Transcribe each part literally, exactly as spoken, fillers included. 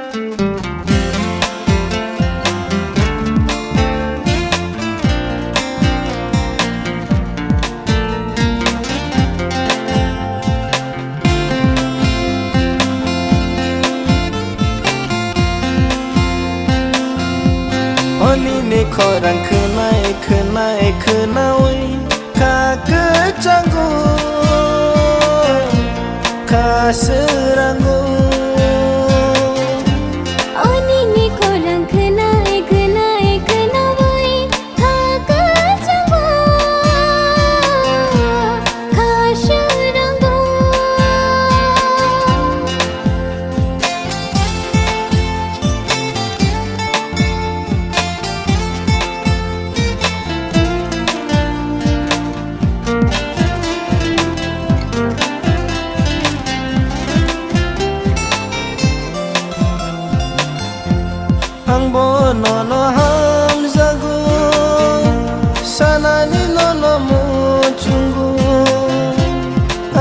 Oni ni khorang khwnai khwnai khwnaui kha kwchango, kha swrango. Oni ni khorang khwnai khwnai khwnaui kha kwchango, kha swrango. Ang bo nono hamjago, sanani nono muchungo,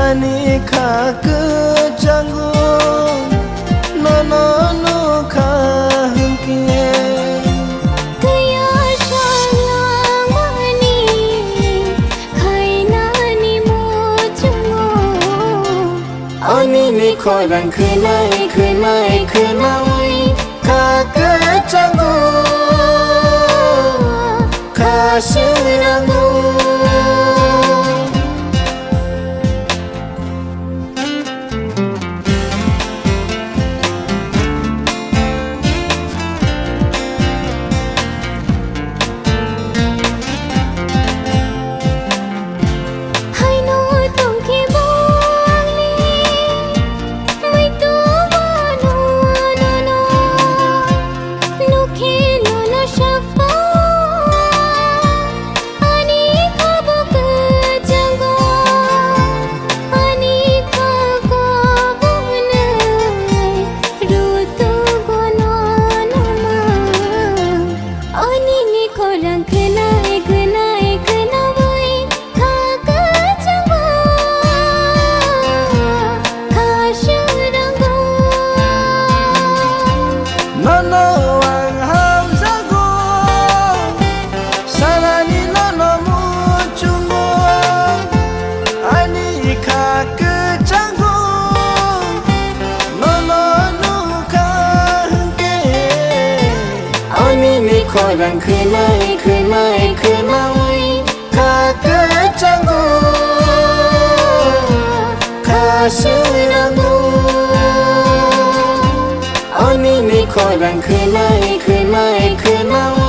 ani kha kwchango, nono nukha hwnkhe. Twiya sanglangmani khainani muchungo. Oni ni khorang khwnai khwnai khwnaui kha kwchango, kha swrango. Haino tongkhe bo angni muitu wano nono nukhe nono sakpa. Ani kha bo kwchango, ani kha kobonai rutugo nono ma. Oni ni khorang khwnai khwnai khwnaui kha kwchango, kha swrango. Nono ang hamjago, sanani nono muchungo, ani kha kwchango, nono nukha hwnkhe. Oni ni khorang khwnai khwnai khwnaui kha kwchango, kha swrango. Oni ni khorang khwnai khwnai khwnaui